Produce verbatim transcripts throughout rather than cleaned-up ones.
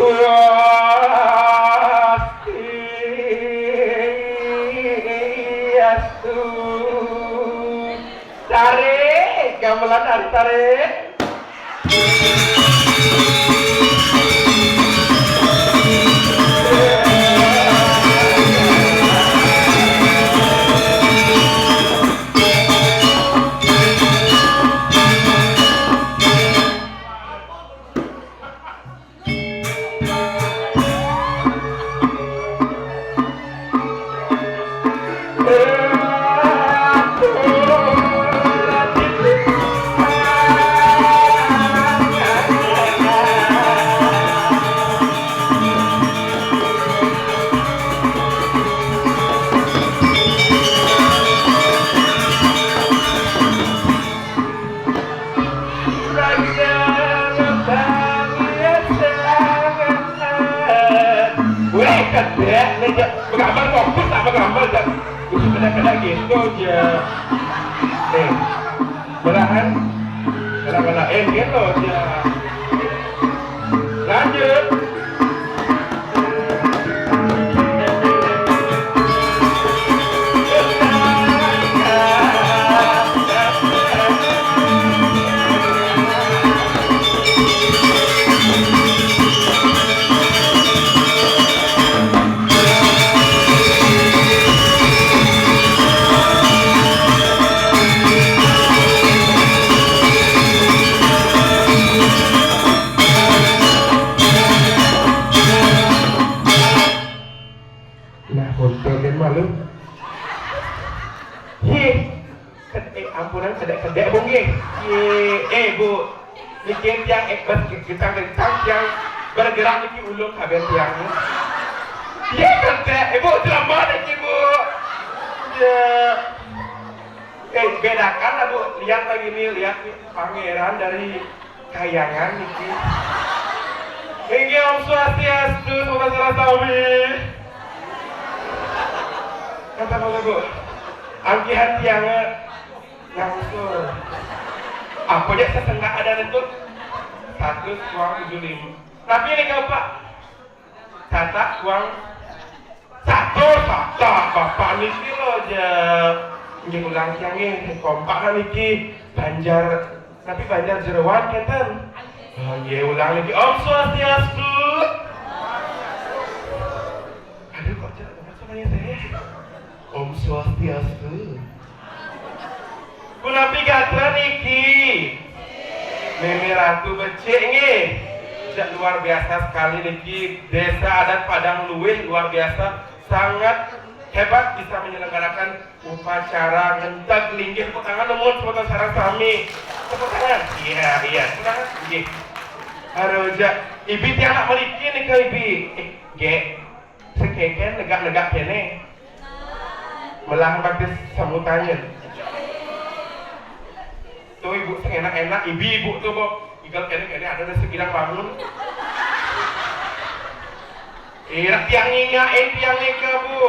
Swastiastu. Tarik, gamelan tarik, tarik. Weh, kedek nih, Jak. Begambar fokus sama gambar, Jak. Udah kena-kena gitu, Jak. Nih, belahan, bela-belain gitu, Jak. Lanjut. Nah, untuk kan malu. Ye. Ket-, eh, ampunan, kedek-kedek, Bung, ye. Ye, eh, Bu. Niki tiang, eh, ber-, gentang-gentang tiang bergerak niki ulung kabeh tiang. Ye, kedek, eh, Bu, jelema niki, Bu. Ya. Eh, bedakan lah, Bu. Lihat lagi nih, lihat nih. Pangeran dari Kayangan niki. Inggih, Om Swastiastu, Sobat Sarasami. Kata Bapak Bu, angkihan tiang ngangsur. Apa aja sesenggak ada itu? Satu kuang tujuh lima. Tapi ini apa? Catat uang satu, satu, Bapak niki lo aja. Nggih ulang tiang nggih, kompak niki Banjar, tapi Banjar Jeroan kenten. Oh, nggih ulang niki. Om Swastiastu. Aduh, kok jelek banget suaranya saya. Om Swastiastu. Punapi gatra niki? Meme Ratu becik nggih. Jak luar biasa sekali niki, Desa Adat Padang Luwih luar biasa, sangat hebat bisa menyelenggarakan upacara ngenteg linggih. Tepuk tangan dong, tepuk tangan sareng sami. Tepuk tangan. Iya, iya, tepuk tangan. Nggih. Aduh, jak. Ibi tiang nak meriki nika, Ibi. Eh, Gek. Sekeken negak-negak kene. Melah batis sambutannya. Tuh ibu sing enak-enak, ibu-ibu tuh, Bu. Igal kene-kene ada nasi gidang bangun. Iya, tiang ninga, eh, tiang ninga, Bu.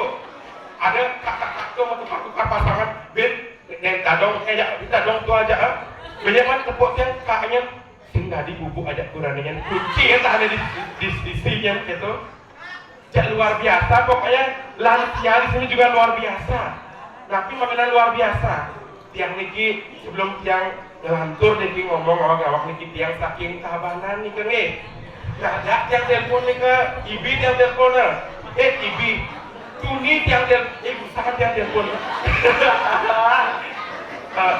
Ada kakak-kakak tuh mau tukar-tukar pasangan. Bin, nek dadong, eh, ya, dadong tuh aja, ah. Banyak banget tepuk tiang, kakaknya. Sing tadi bubuk aja kurangnya kunci ya, tak ada di, di, di sisinya gitu. Cak luar biasa, pokoknya lansia di sini juga luar biasa. Tapi makanan luar biasa. Tiang niki sebelum tiang ngelantur niki ngomong awak-awak niki tiang saking kabanan niki nggih. Nah, ada tiang telepon nih ke Ibi, tiang telepon, eh, Ibi, Tuni tiang tel, eh, usaha tiang telepon. Ah,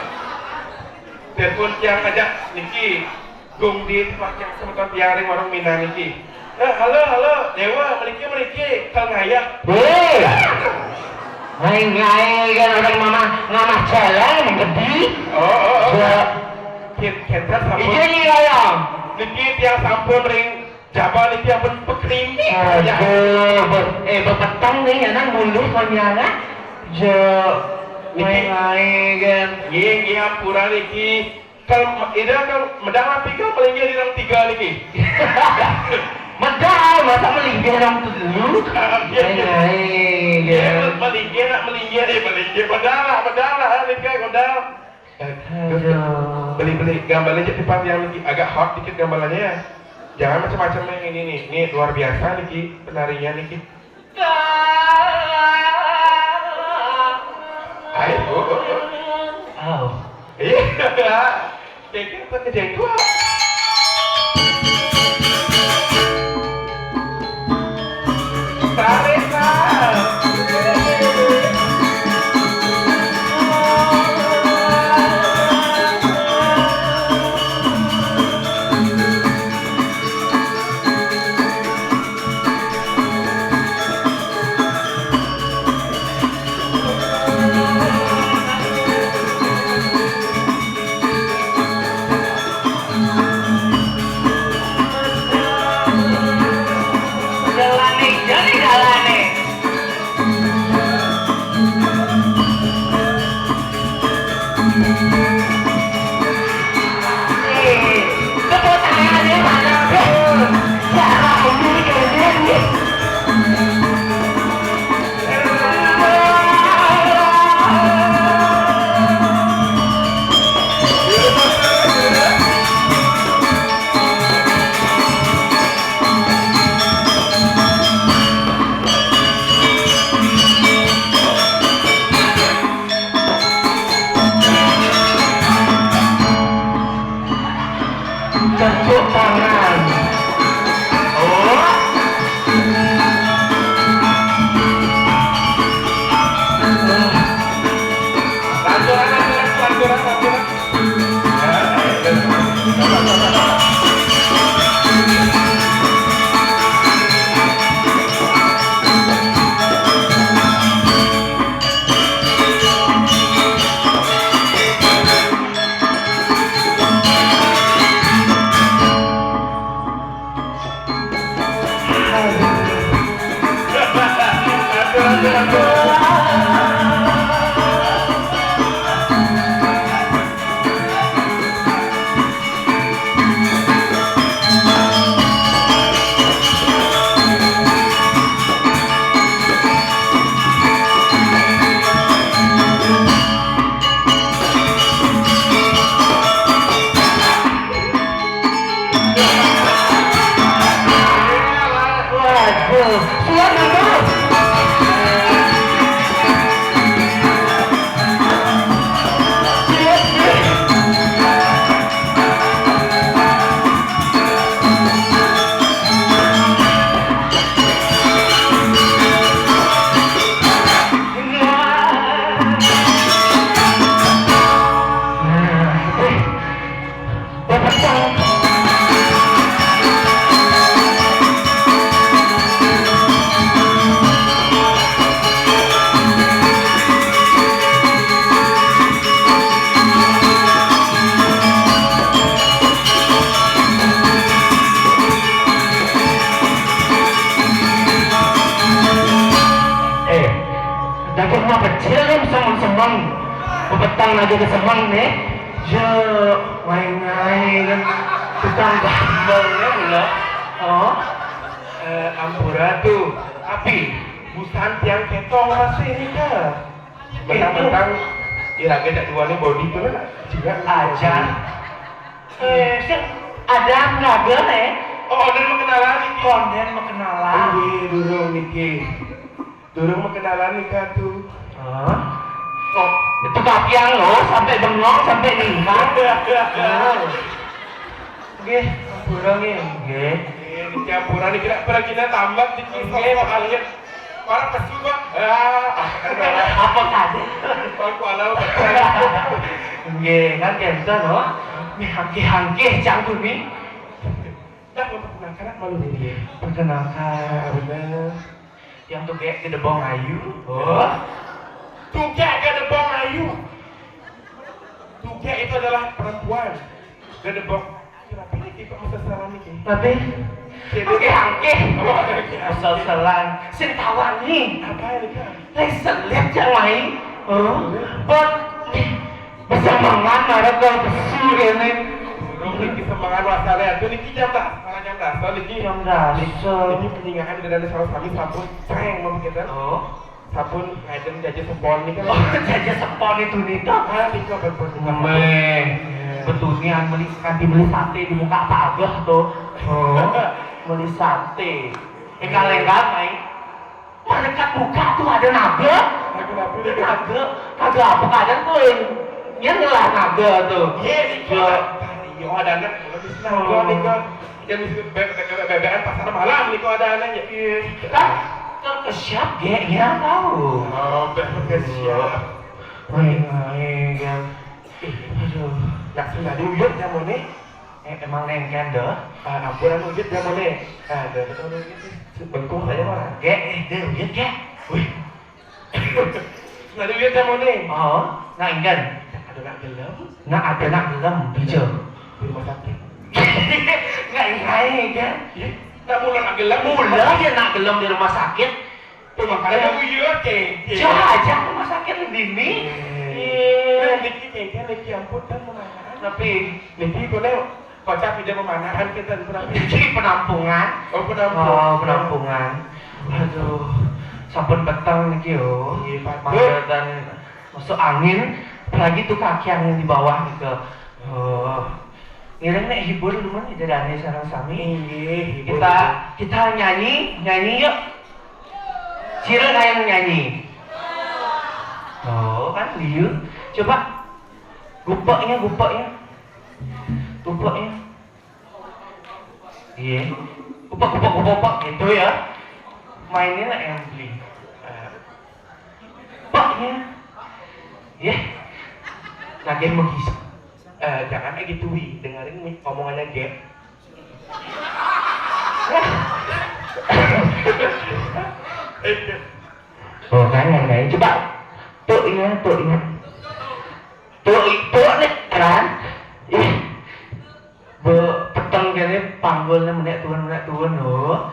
telepon tiang aja niki. Gung di tempat yang semeton tiang ring warung Mina niki. Eh, halo, halo, Dewa, meliki, meliki, kal ngayah. Hei, ngai-ngai kan orang mama ngamah jalan gede. Oh, oh, oh. Ya. Kit-, kita sampun. Iya, iya, iya. Niki tiang sampun ring jaba niki ampun pekerimis. Aduh, be-, eh, bepetang nih, anak mulus mamiana. Jo, niki. Ngai-ngai kan. Nggih, nggih, ampura niki. Kal, ida kal medal api kal melinggih di orang tiga niki. Medal, masa melinggih orang telu? Ah, iya, iya. Ngai-ngai kan. Iya, melinggih nak melinggih, eh, melinggih. Medal lah, medal lah, ah, niki, medal. Aduh. Beli-beli gambarnya cek tipe yang lagi agak hot dikit gambarnya ya. Jangan macam-macam yang ini nih. Ini luar biasa niki penarinya niki. Ayo. Oh. Iya. Kayak gitu kejadian gua. Tarik, Bang. Jalani, jadi jalani. Tepuk tangannya mana, Bro? Cara ini keren nih. Tepuk tangan. Oh. Lanturan, lanturan, lanturan, lanturan. Eh, dapur mah kecil kan, semeng-semeng. Petang aja kesemeng nih. Yo, main-main kan. Tukang gambarnya pula. Oh. Eh, ampura tuh. Tapi, busan tiang ketong masih ini kah? Mentang-mentang iraga cak dua nih body tuh lah. Juga aja. Eh, sih, ada nggak eh? Oh, ada mau kenalan nih. Konden mau kenalan. Iya, dulu niki. Durung mau kenalan nih, Kak, tuh. Hah? Kok itu kapiang lo sampai bengong sampai ningkang? Nggih, ampura nggih. Nggih. Nggih, niki ampura niki kira pergi tambah niki. Nggih, kok alit. Para pesu, Pak. Ah. Apa tadi? Pak Kuala. Nggih, kan kenten loh. Nih hangkih-hangkih cang kuning. Dah, mau perkenalkan malu nih dia. Perkenalkan. Bener. Yang tuh kayak gedebong ayu. Oh. Tuh kayak gedebong ayu. Tuh kayak itu adalah perempuan. Gedebong. Kenapa nih kita mau sesaran nih? Tapi oke, oke. Sesaran. Sintawani. Apa ya, Kak? Lagi selip yang main. Oh. Buat bisa mangan, ada ke besi ini. Niki semangat wasale atuh niki jam dah, setengah jam dah, soal niki. Jam dah. Niki penyingahan dari salah sami sampun ceng mau kita. Oh. Sampun ngajeng jaja sepon nih kan. Oh, jaja sepon itu nih toh. Ah, nika berbuat nika. Meh. Betunian meli, kanti meli sate di muka pagar tuh. Oh, meli sate. Eh, kalenggang, ai. Mereka buka tuh ada naga. Naga apa nih? Naga, kagak apa kadang tuh yang, yang ngelah naga tuh. Iya, nih, iya, ada anak, ada anak, ada anak. Yang bisa bebek, bebek, bebekan pasar malam nih, kok ada anaknya. Iya. Kan, kan ke siap, Gek, ya tahu. Oh, bebek ke siap. Wah, iya, iya. Aduh. Nah, sudah diuyut ya, Mone? Eh, emang nengken, dah? Ah, ampun, anu, uyut ya, Mone? Ah, dah, betul, uyut. Bengkung saya mah. Gek, eh, deh, uyut, Gek. Wih. Sudah diuyut ya, Mone? Oh, nah, engken. Ada nak gelem? Nah, ada nak gelem, bisa. Di rumah sakit. Nggak, nggak, kan? Iya. Nak mula nak gelem? Mula ya nak gelem di rumah sakit. Tuh, makanya uyut, Ceng. Ceng. Jah, jah, rumah sakit dini. Iya. Niki, Ceng, Ceng, niki ampun, kan, memanaan. Tapi niki, boleh kocak ide memanaan kita, berarti. Niki penampungan. Oh, penampungan. Oh, penampungan. Aduh, sampun peteng niki, yo. Iya, Pak. Mangga dan masuk angin, apalagi tuh kaki angin di bawah gitu. Oh. Ngiring nek hibur nuwun ida dane sareng sami. Inggih, hibur, kita, hibur. Kita nyanyi, nyanyi yuk. Sira kaya nyanyi. Oh, kan liu. Coba gupeknya, gupeknya. Gupeknya. Iya. Gupek, gupek, gupek, gupek gitu ya. Mainnya lah yang beli. Eh, gupeknya. Iya. Lagi mau bisa. Eh, jangan kayak gitu, Wi. Dengerin, Wi, omongannya Gek. Oh, kan, kan, kan. Coba. Tuh, iya, tuh, iya. Tuh, i-, tuh, nih, kan. Ih. Bu, peteng kene panggulnya menek tuan, menek tuan, loh.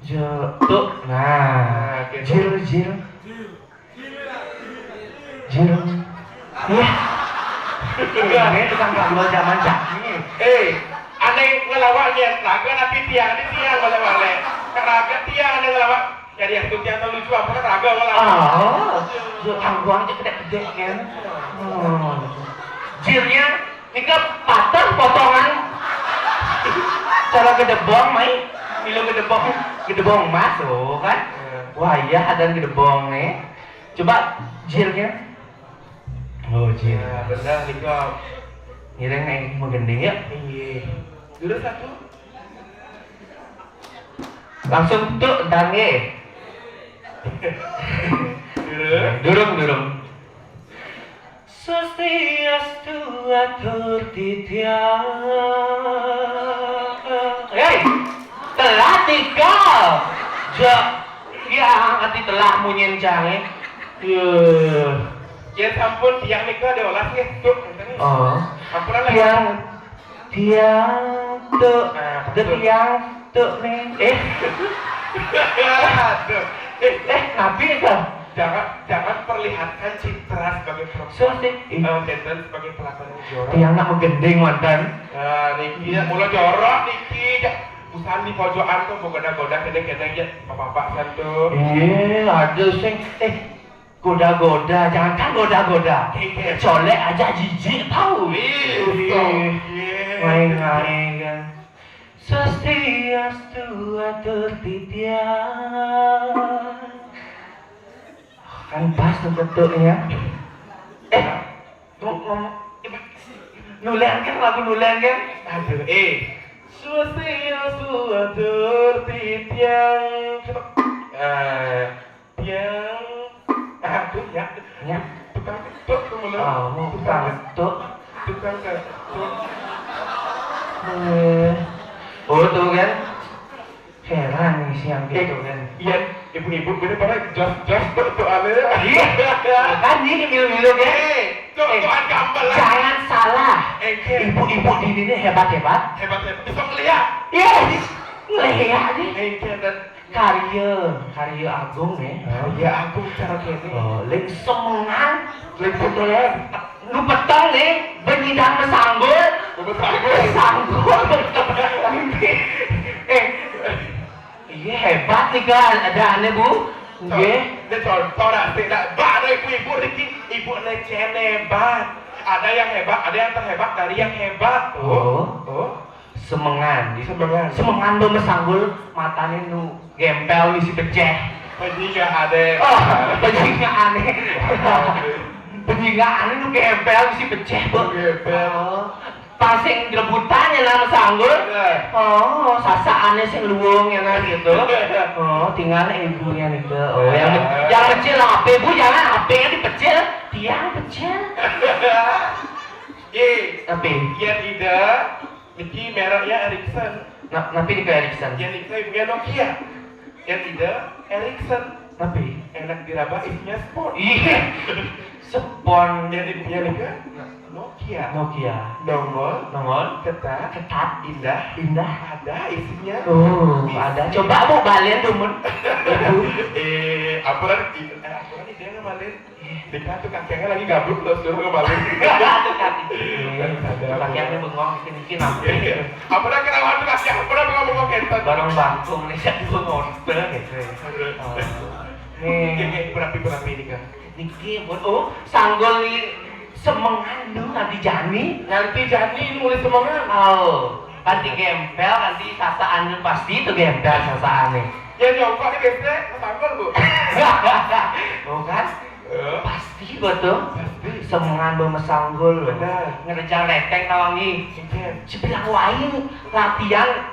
Jo, tuh, nah. Nah, gitu. Jil, jil. Jil. Iya. Ini tukang panggul zaman jaki. Eh, aneh ngelawak niat lagu, tapi tiang, ini tiang boleh-boleh. Keraga tiang aneh ngelawak. Jadi yang tuh tiang lucu, apa kan raga ngelawak. Oh, jo tangguang aja gede-gede, kan. Oh. Jilnya nika patah potongan. Cara gedebong, mai. Milu gedebong, gedebong emas, oh, kan. Wah, iya, ada gedebong, nih. Coba jilnya. Oh, jil. Ya, benar, nika. Ngiring, nih, mau gending, ya? Iya. Dulu satu. Langsung tuh, entar, ye. Dulu. Durung, durung. Swastiastu, atur titiang. Hei, telat tika. Ja, ya, ati telat munyin jange. Iya. Ya sampun, tiang nika diolas nggih, Cuk. Oh. Ampun lah. Tiang, tiang, Cuk. Nah, betul. Tiang, Cuk, nih. Eh. Aduh. Eh, eh, napi itu? Jangan, jangan perlihatkan citra sebagai perempuan. Sing, eh, jantan sebagai pelakon yang jorok. Tiang nak menggending, mantan. Nah, niki ya, mula jorok niki. Ja-, usahan di pojokan tuh, goda-goda kene-kene ya, bapak-bapak san tuh. Iya, ada sing. Eh, goda-goda, jangankan goda-goda. Iya. Colek aja jijik tahu. Iya, iya. Main-main kan. Swastiastu, atur titiang. Kan pas tuh ketuknya. Eh, ngom-, ngom-, nulen kan, lagu nulen kan? Aduh, eh. Swastiastu, atur titiang. Eh, tiang. Aduh, ya. Ya. Tukang ketuk tuh, mulu. Oh, mau tukang ketuk. Tukang ketuk. Eh. Oh, tuh kan. Heran nih siang gitu kan. Iya, ibu-ibu bener pada jos-jos tuh, tuh, ale. Iya. Kan ini milu-milu kan? Eh, tuh, eh, tuh, ada gambar lah. Jangan salah. Eh, iya. Ibu-ibu di sini hebat-hebat. Hebat-hebat. Bisa ngeliat. Iya. Ngeliat nih. Eh, iya, dan karya, karya agung ya. Karya agung cara kene. Oh, ling semengan. Ling semengan. Nu peteng nih, benyidang mesanggul. Mesanggul. Mesanggul. Eh, iya hebat nih kan, ada aneh, Bu. Nggih. Ini contoh dah, tidak. Bak ada ibu-ibu niki, ibu ne cene, hebat. Ada yang hebat, ada yang terhebat dari yang hebat. Oh. Oh. Semengan. Semengan. Semengan beuh mesanggul, matané nu gempel bisi pecéh. Penyingga ada. Oh, penyingga anéh. Penyingga anéh nu gempel bisi pecéh, Bu. Gempel. Oh. Pas sing rebutan ya nama sanggul. Bener. Oh, sasaané sing luung ya kan gitu. Oh, tinggal ibunya nih, Bu. Oh, yang, yang kecil apa, Bu? Jangan apa yang dipecil, tiang pecil. Ye, tapi yén Ida, niki mereknya Ericsson. Nah, tapi niki Ericsson. Yén niki ibunya Nokia. Yén Ida, Ericsson. Tapi enak diraba, isinya spon. Iya. Spon. Yén ibunya nika, Nokia. Nokia. Nongol. Nongol. Ketat. Ketat. Indah. Indah. Ada isinya. Oh, bisa. Ada. Coba, Bu, balen dumun. Ibu. Eh, apa lagi? Eh, apa lagi dia ngemalin? Nika tuh kakeknya lagi gabut loh, suruh ngemalin. Aduh, kaki. Ada. Kakeknya bengong, bikin-bikin apa? Iya. Apa dah ketahuan tuh kakek? Apa dah bengong-bengong, kentut? Barang bangkung nih, jadi bengong. Gitu ya. Aduh. Oh. Nih. Nih, nih, berapi-berapi nih, Kang. Niki, Bu. Oh, sanggul nih semengan tuh, nanti jani. Nanti jani ini mulai semengan. Oh, nanti gempel, nanti sasaan pasti itu gempel sasaan nih. Ya, nyongkok nih, biasanya sanggul, Bu. Oh, kan? Eh? Pasti betul. Pasti. Semengan beuh mesanggul. Benar. Ngerja reteng tawangi. Iya. Sebilang waé latihan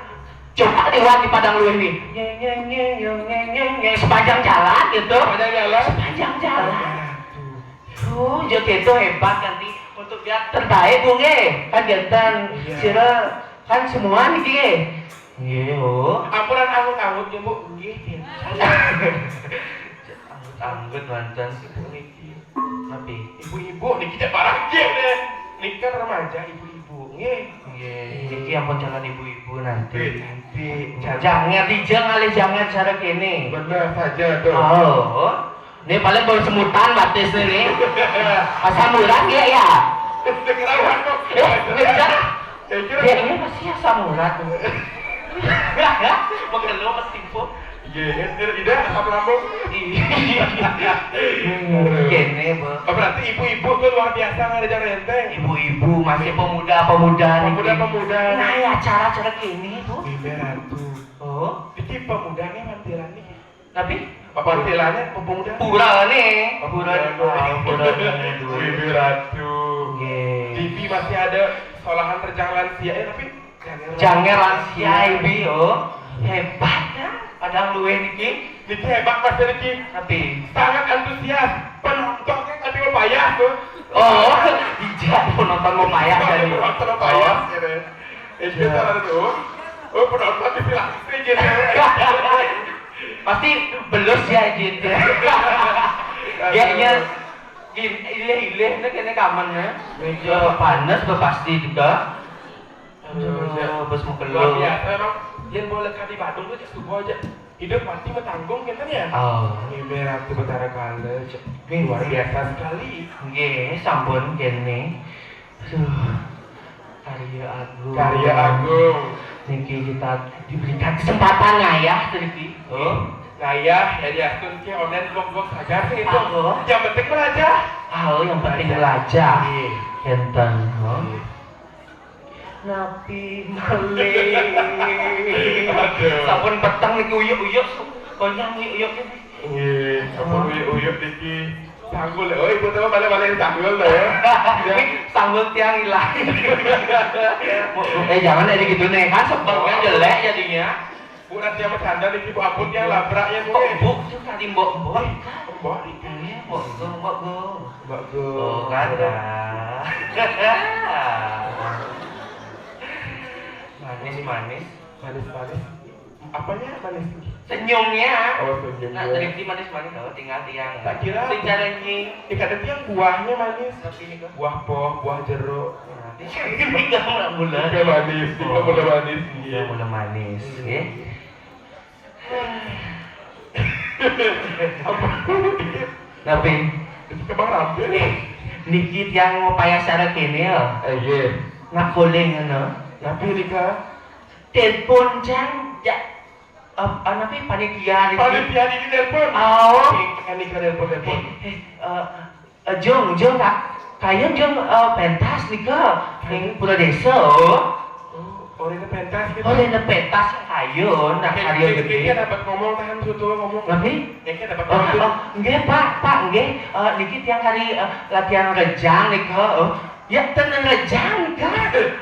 coba lewat di padang luwih nih. Nye, nye, nye, nye, nye, nye, nye. Sepanjang jalan gitu. Sepanjang jalan. Sepanjang jalan. Aduh. Tuh, jadi itu hebat nanti untuk biar terbaik, Bu, nggih. Kan jantan. Iya. Sira kan semua nih, nggih. Nggih, oh. Ampunan anggut-anggut ya, Bu. Nggih. Anggut-anggut manten. Ibu niki. Tapi ibu-ibu niki cek parah nggih deh. Niki kan remaja ibu-ibu, nggih. Nggih, niki ampun calon ibu-ibu nanti. Nggih, nanti. Jangan dijang alih jangan cara kene. Bener saja tuh. Oh. Ini paling baru semutan batis ini. Asam urat ya, ya? Ketahuan kok. Eh, enggak. Saya kira dia ini pasti asam urat. Makan lu mas tipu. Iya, ya, tidak, tidak, asam lambung. Iya. Kene, Bu. Oh, berarti ibu-ibu tuh luar biasa ngerjain renteng. Ibu-ibu masih pemuda-pemuda nih. Pemuda-pemuda. Nah, ya, cara-cara kene, Bu. Bibi Ratu. Oh. Iki pemuda nih mantilan nih. Tapi penampilannya pemuda. Pura nih. Oh, pura. Pura. Ah, pura nih, dulu. Bibi Ratu. Nggih. T V masih ada sekolahan terjang lansia ya, tapi janger lansia, Ibi, oh. Hebat ya, padang luwih niki. Niki hebat, Mas, niki. Tapi sangat antusias. Penontonnya tapi mau payah tuh. Oh, dijak penonton mau payah tadi. Penonton mau payah, gitu. Eh, kita ada tuh. Oh, penonton di film gitu. Pasti belus ya, Jin, ya. Kayaknya ilih-ilih nih kene kamen ya. Iya. Panas, pasti juga. Aduh, bos mau keluar. Luar biasa emang. Yang boleh kali Badung tuh subuh aja. Hidup mati bertanggung gitu ya. Oh. Ini Ratu Betara Kala, cek. Ini luar biasa sekali. Nggih, sampun kene. Aduh, karya agung. Karya agung. Niki kita diberikan kesempatan ngayah niki. Oh. Ngayah, ya diastun ke online blog-blog saja sih itu. Oh. Yang penting belajar. Oh, yang penting belajar. Iya. Enten, oh. Iya. Napi malih. Aduh. Sampun peteng niki uyuk-uyuk. Konyang uyuk-uyuk niki. Nggih, sampun uyuk-uyuk niki. Sanggul, oh, ibu tahu balik-balik sanggul tuh ya. Ini sanggul tiang hilang. Eh, jangan jadi gitu nih, kan sebabnya jelek jadinya. Bu, nanti yang bercanda nih, Bu, ampun ya, labraknya, Bu. Kok Bu tuh tadi mbok-mbok? Mbok. Iya, mbok go, mbok go. Mbok go. Oh, kan dah. Manis, manis. Manis, manis. Apanya manis? Senyumnya. Oh, senyumnya. Nah, dari manis-manis, oh, tinggal tiang. Tak kira. Secara nying. Ikan itu yang buahnya manis. Tapi ini kok. Buah poh, buah jeruk. Nah, ini nggak mulai bulan. Udah manis, udah mulai manis. Iya, mulai manis, ya. Apa? Tapi kembang rapi nih. Niki tiang mau payah cara kene ya. Eh, iya. Nak calling ngono. Tapi Rika. Telepon jang, ya. Eh, anu pi panitia niki. Panitia niki telepon. Oh. Niki telepon, telepon. Eh, eh, eh, eh, Jung, Jung, Kak. Kayun jeung eh, pentas nika ning Pura Desa. Oh, oh, ini pentas gitu. Oh, ini pentas kayun, nah, karya gede. Kita dapat ngomong, tahan tuh, ngomong. Nabi? Kita dapat ngomong. Oh, nggih, Pak, Pak, nggih. Eh, niki tiang kari eh, latihan rejang nika. Oh, ya, ten rejang nika.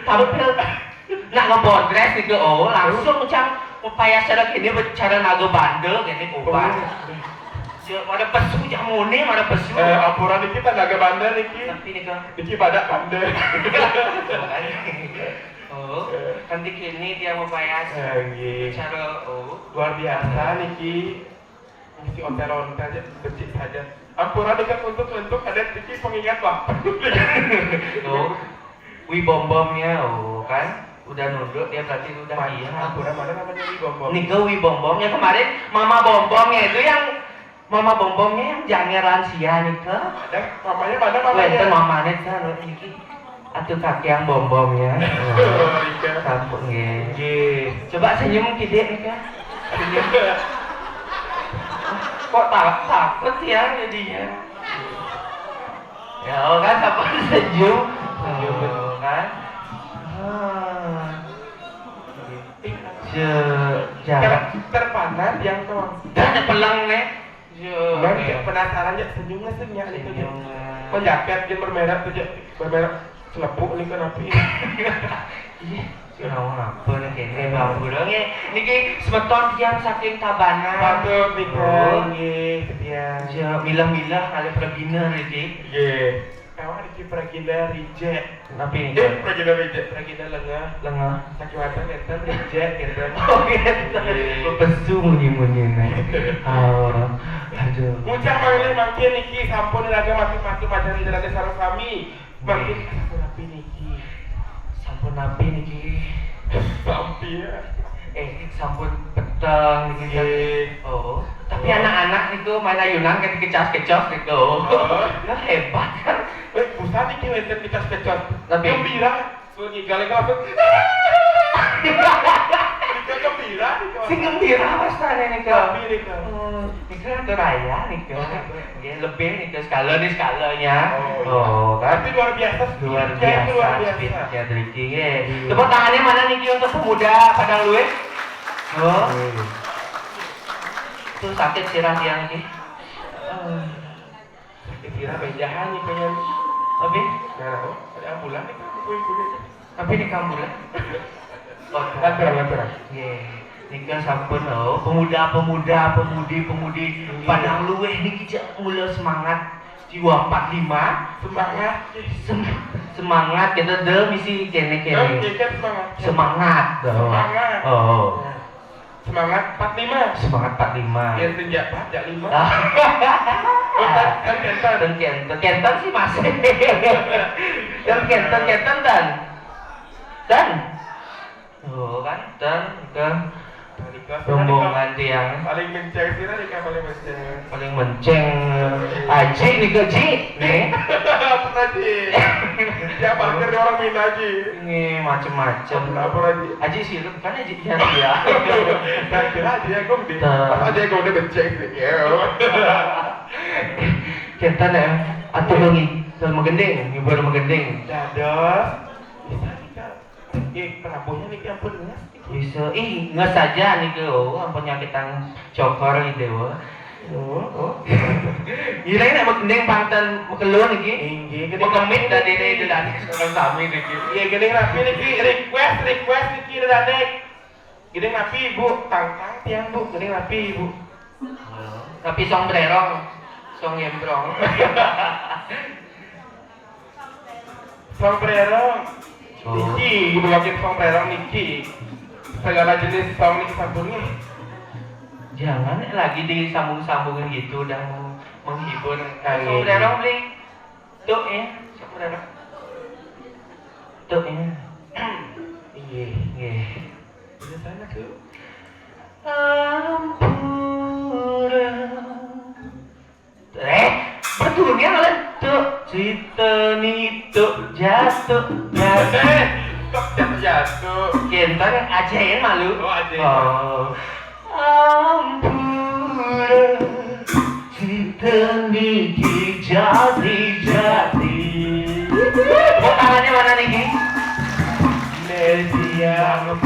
Tampil nak ngepodres nika, oh, langsung cang upaya cara gini, cara naga bandel gini, obat. Ada pesu, jamune, ada pesu. Eh, ampura niki, naga bandel niki. Tapi nika. Niki badak bandel. Oh, nanti kini dia mau payas. Eh, nggih. Cara, oh. Luar biasa niki. Ngisi ontel-ontel aja, becik saja. Ampura dekat untuk-untuk ada tiki pengingat waktu. Oh, Wi Bom Bomnya, oh kan, udah nunduk dia berarti udah. Iya. Ampura, mana namanya Wi Bom Bom? Nika Wi Bom Bomnya kemarin, Mama Bom Bomnya itu yang, Mama Bom Bomnya yang jangan lansia nika. Ada mamanya, mana mamanya? Wenten mamanya kan, niki. Atuh kaki yang Bom Bomnya. Oh, iya. Sampun nggih. Nggih. Coba senyum kidik nih kan. Senyum. Kok tak takut ya jadinya? Ya kan, apa senyum? Senyum. Oh, kan? Ah. Sejarah. Ter, terpana yang tuh. Dah ada pelang nih. Iya. Penasaran ya, senyumnya senyum itu. Senyum. Kok jaket dia bermerek tuh, bermerek selepuk nih, kenapa? Iya. Naon apa nih kene, Bang Burung ya? Niki semeton tiang saking Tabanan. Patut nika. Oh, nggih, setia. Ya, milah-milah kali pragina niki. Nggih. Kawan niki pragina reject. Tapi nih, eh, pragina reject, pragina lengah. Lengah. Sakit mata, ngeten, reject, ngeten. Oh, ngeten. Iya. Pesu munyi-munyi nih. Oh, aduh. Mucah mangke niki sampun raga mati-mati macan dari sareng sami. Mangke sampun rapi niki. Sampun rapi niki. Sampi ya. Eh, sampun peteng niki kan. Iya. Oh, tapi anak-anak itu main ayunan kan kecas-kecos gitu. Oh. Nah, hebat kan. Eh, busan niki ngeten kecas-kecos. Tapi gembira. Suruh ngigal itu langsung. Nika gembira, nika. Sing gembira pastane nika. Tapi nika. Hmm, nika atuh raya nika. Oh, nika. Nggih, lebih nika, skala nih skalanya. Oh, iya. Oh, kan? Tapi luar biasa, luar biasa, luar biasa speednya, Driki, nggih. Iya. Tepuk tangannya mana niki untuk pemuda Padang Luwih? Oh. Iya. Tuh sakit sirah tiang niki. Eh. Sakit sirah, bejahan nih pengen. Tapi? Nah, ada ambulan nih, kan, kuy-kuy. Tapi di kambulan. Oh, lanturan, lanturan. Nggih. Nika sampun, oh, pemuda-pemuda, pemudi-pemudi, nggih. Padang Luwih niki cek mula semangat. Jiwa empat lima. Semangat. Sem-, semangat kita deh misi kene-kene. Oh, iya, kan semangat. Semangat, oh. Semangat. Oh. Ya. Semangat empat lima. Semangat empat lima. Yen tinjak empat, jak lima. Ah. Oh, kan, kan kenten. Kan kenten. Kenten sih masih. Kan kenten, kenten, Dan. Dan. Oh, kan, Dan, Dan. Rombongan tiang. Paling menceng sih tadi kan, paling menceng. Paling menceng. Aji nih, Ji. Nih. Apa, Ji? Dia parkir orang Mina, Ji. Ini macem-macem. Apa, apa, Ji? Aji sih, lu bukan Aji, ya, ya. Saya kira Aji Agung, Ji. Tuh. Pas Aji Agung udah becek, Ji. Ya. Kita nih, atuh lagi, sama gending, ngibur sama gending. Dados, bisa kita. Eh, prabuhnya nih, ampun, nges. Bisa, ih, nges saja nih, oh, ampun nyakitan cokor nih, Dewa. Oh, oh. Gila, ini mau gending panten, mau keluar nih, Ki. Inggih, mau kemit dan ini, dan sekarang kami nih, Ki. Iya, gending rapi nih, Ki. Request, request nih, Ki, dan nih. Gending rapi, Bu. Tangkang tiang, Bu. Gending rapi, Bu. Tapi song brerong, song gembrong. Sombrero. Oh. Niki, ibu lagi sombrero niki. Segala jenis song niki sampun nih. Jangan lagi disambung-sambungin gitu, udah mau menghibur. Nah, sombrero beli. Tuh ya, sombrero. Tuh ya. Iya. Iya. Bisa sana tuh. Ampura. Eh, betul ya, kalian? Tuh, cerita nih, tuh, jatuh, jatuh. Eh, kok jatuh-jatuh? Kenten aja yang malu. Oh, aja. Oh. Ampura, cinta niki jati-jati. Bang